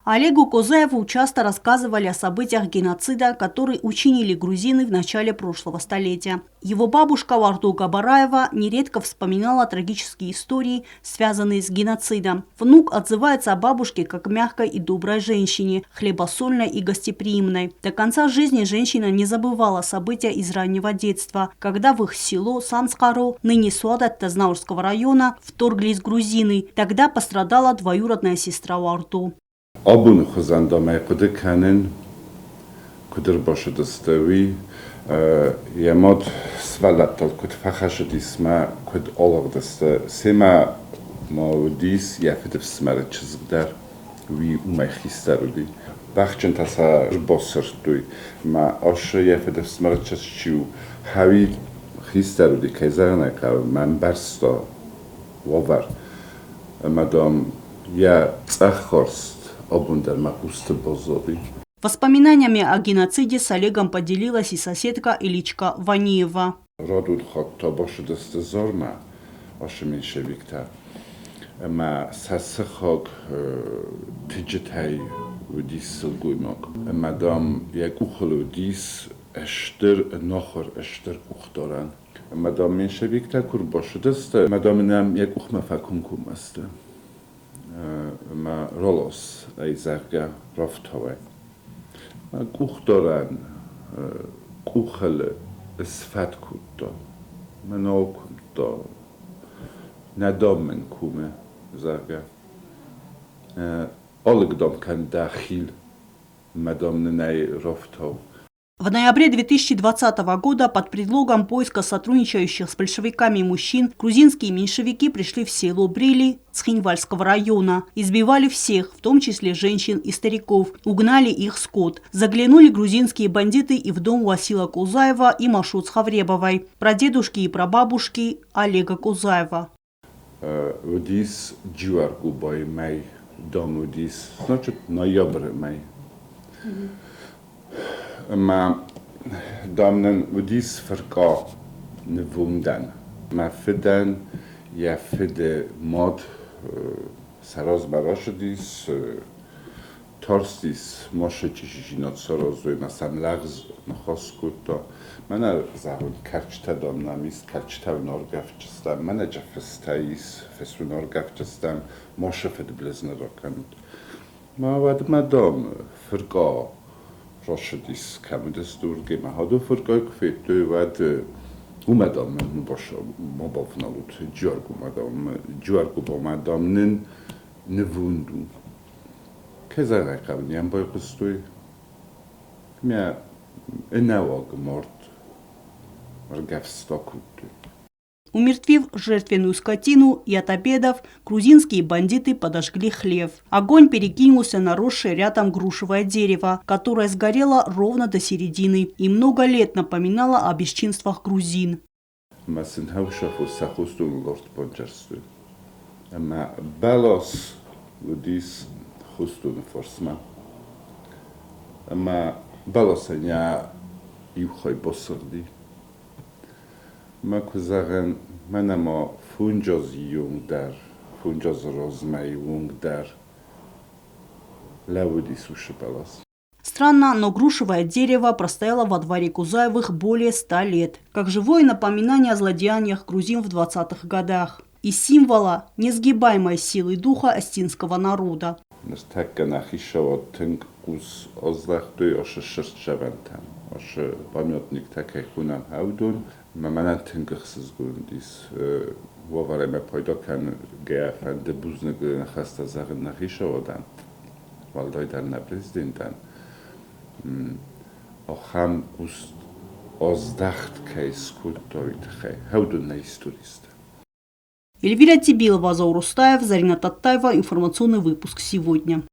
Олегу Козаеву часто рассказывали о событиях геноцида, который учинили грузины в начале прошлого столетия. Его бабушка Варду Габараева нередко вспоминала трагические истории, связанные с геноцидом. Внук отзывается о бабушке как мягкой и доброй женщине, хлебосольной и гостеприимной. До конца жизни женщина не забывала события из раннего детства, когда в их село Санскаро, ныне Суадатта Знаурского района, вторглись грузины. Тогда пострадала двоюродная сестра Варду. Абоны хуызӕн дам ӕй хъуыды кӕнын, куыд ӕрбацыдысты, уый. Йӕ мад сывӕллӕттыл куыд фӕхӕцыдис мӕ куыд алыгъдысты, семӕ ма уыдис йӕ фыдыфсымӕры чызг дӕр, уый уымӕй хистӕр уыди. Бӕхджынтӕ сӕ ӕрбасырдтой мӕ асы йӕ фыдыфсымӕры чызг чи у, Хауи хистӕр уыди, кӕй зӕгъын ӕй хъӕуы, мӕ ӕмбӕрста уавӕр. Ӕмӕ, дам, йӕ цъӕххӕрст абон дӕр мӕ хъусты баззади. Воспоминаниями о геноциде с Олегом поделилась и соседка Иличка Ваниева. Радон хатт та бацыдысты Зармӕ ацы меньшевиктӕ ӕмӕ сӕ сыхаг Тыджытӕй уыдис сылгоймаг. Ӕмӕ, дам, йӕ къухыл уыдис стыр ӕнахуыр стыр къухдарӕн. Ӕмӕ, дам, меньшевиктӕ куы рбацыдысты, ӕмӕ, дам, ын ӕм йӕ къухмӕ фӕкомкоммӕ сты. Ӕмӕ ралас ӕй, зӕгъгӕ, рафтауай. Къухдарӕн къухыл сфӕд кодта. Мӕ нал куымдта. Нӕ, дам, мын комы, зӕгъгӕ. Алыг, дам, кӕн дӕ хил, мӕ, дам, нын ӕй рафтау. В ноябре 2020 года под предлогом поиска сотрудничающих с большевиками мужчин грузинские меньшевики пришли в село Брили Цхинвальского района. Избивали всех, в том числе женщин и стариков. Угнали их скот. Заглянули грузинские бандиты и в дом Васила Козаева и Машут Хавребовой, прадедушки и прабабушки Олега Козаева. Уыдис Джиуӕргуыбайы мӕй, дам, уыдис, значит, ноябры мӕй. Ӕмӕ, дам, нын уыдис фыркъа нывондӕн. Мӕ фыдӕн йӕ фыды мад сӕ размӕ рацыдис, Тарстис, машы чъизидзинад саразой ӕмӕ сӕм лӕгъз ныхас кодта. Мӕнӕ, зӕгъун, кӕрчытӕ, дам, нӕм ис, кӕрчытӕ уын ӕргӕвдджыстӕм, мӕнӕ фыстӕ ис, фыс уын ӕргӕвдджыстӕм, машы фыдбылыз нӕ ракӕнут. Ма уӕдмӕ, дам, фыркъа рацыдис, кӕм уыдысты, уырдыгӕй ма хӕдон фыркъайы куы федтой, уӕд уымӕ, дам, ма бавналут, Джиуӕргуыбамӕ, дам, Джиуӕргуыбамӕ, дам, нын нывонд у. Кӕй зӕгъай хъӕуы, не байхъуыстой. Мӕ ӕнӕуаг мард ӕргӕвста кодтой. Умертвив жертвенную скотину и отобедав, грузинские бандиты подожгли хлев. Огонь перекинулся на росшее рядом грушевое дерево, которое сгорело ровно до середины и много лет напоминало о бесчинствах грузин. Ӕмӕ сын хӕвсӕфо сӕ хосдоны лорд баджӕрстой. Ӕмӕ бӕлас уыдис хосдоны фарсмӕ. Ӕмӕ бӕласӕн йӕ иу хай басыгъди. Мӕ куы зӕгъын, мӕнӕ ма фунджазы онг дӕр, фунджазы размӕйы онг дӕр лӕууыдис уыцы бӕлас. Странно, но грушевое дерево простояло во дворе Кузаевых более 100 лет, как живое напоминание о злодеяниях грузин в 20-х годах и символа несгибаемой силы духа осетинского народа. Ныртӕккӕ нӕ хицауад тынг хъус аздӕхтой ацы цыртдзӕвӕнтӕм, ацы памятниктӕ кӕй хонӕм, уыдон. Ӕмӕ мӕнӕн тынг ӕхсызгон уыдис уавӕрӕй мӕ пайда кӕнгӕйӕ фӕнды бузныг ныхӕстӕ зӕгъын нӕ хицауадӕн, уӕлдайдӕр нӕ президентӕн. Ахӕм хъус аздӕхт кӕй скодта, уый тыххӕй. Уыдон нӕ истористӕ. Эльвира Тибилова, Заур Устаев, Зарина Таттаева. Информационный выпуск сегодня.